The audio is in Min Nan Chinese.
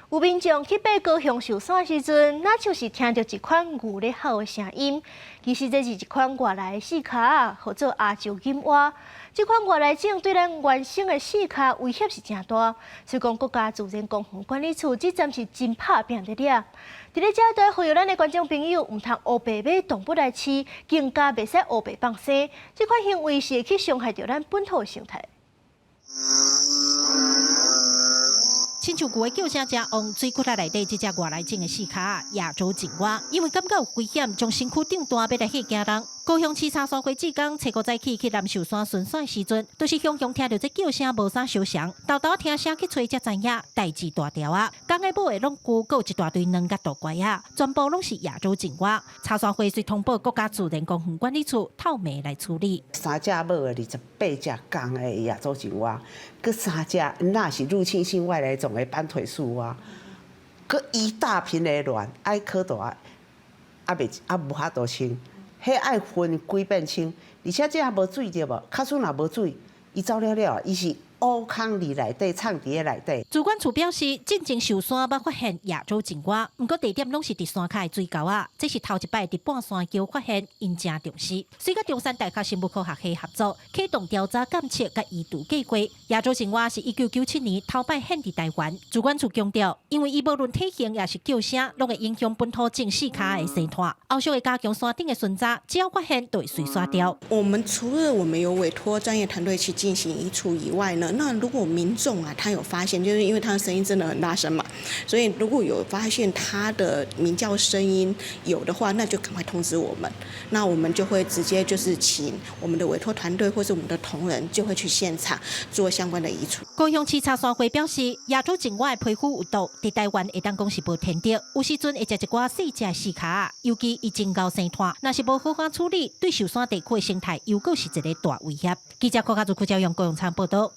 有民眾去爬高雄壽山時陣，若像是聽著一款牛咧吼的聲音。其實這是一款外來的四跤，號做亞洲錦蛙。這款外來種對咱原生的四跤威脅是誠大，所以講國家自然公園管理處這陣是真拍拚佇掠。佇咧遮對呼籲咱的觀眾朋友，毋通烏白買動物來飼，更加袂使烏白放生。這款行為是會去傷害著咱本土的生態。親像牛的叫聲誠旺，水窟仔內底這隻外來種的四跤亞洲錦蛙，因為感覺有危險，將身軀長大欲來嚇驚人。高雄市柴山火志工初五早起去南壽山巡山的時陣，就是雄雄聽著這叫聲無啥相像，沓沓聽聲去揣才知影，代誌大條啊！公的母的攏牛，閣有一大堆卵佮肚怪仔，全部攏是亞洲錦蛙。柴山會遂通報國家自然公園管理處透明來處理。三隻母的28隻公的亞洲錦蛙，閣三隻若是入侵性外來種的斑腿樹蛙，閣一大片的卵，愛可大，啊袂啊無法度清。彼愛分幾遍清，而且這也無水對無？假使若無水，伊走了了，伊是烏空佇內底，藏佇咧內底。自管處表示，進前壽山捌發現亞洲錦蛙，毋過地點攏是佇山跤的水溝仔，這是頭一擺佇半山腰發現，𪜶誠重視。遂佮中山大學生物科學系合作，啟動調查監測佮移除計劃。亞洲錦蛙是1997年頭擺現佇台灣。自管處強調，因為伊無論體型抑是叫聲，攏會影響本土種四跤的生態。後續會加強山頂的巡查，只要發現，就會隨殺掉。我們除了我們有委託專業團隊去進行移除以外呢，那如果民眾啊，他有發現，就是因為他的聲音真的很大聲嘛，所以如果有發現他的鳴叫聲音有的話，那就趕快通知我們，那我們就會直接就是請我們的委託團隊或是我們的同仁就會去現場做相關的移除。高雄市柴山會表示，亞洲錦蛙的皮膚有毒，佇台灣會當講是無天敵，有時陣會食一寡細隻四跤，尤其伊真𠢕生湠，若是無好好處理，對壽山地區的生態猶閣是一個大威脅。記者郭家祖、郭昭陽、高永昌報道。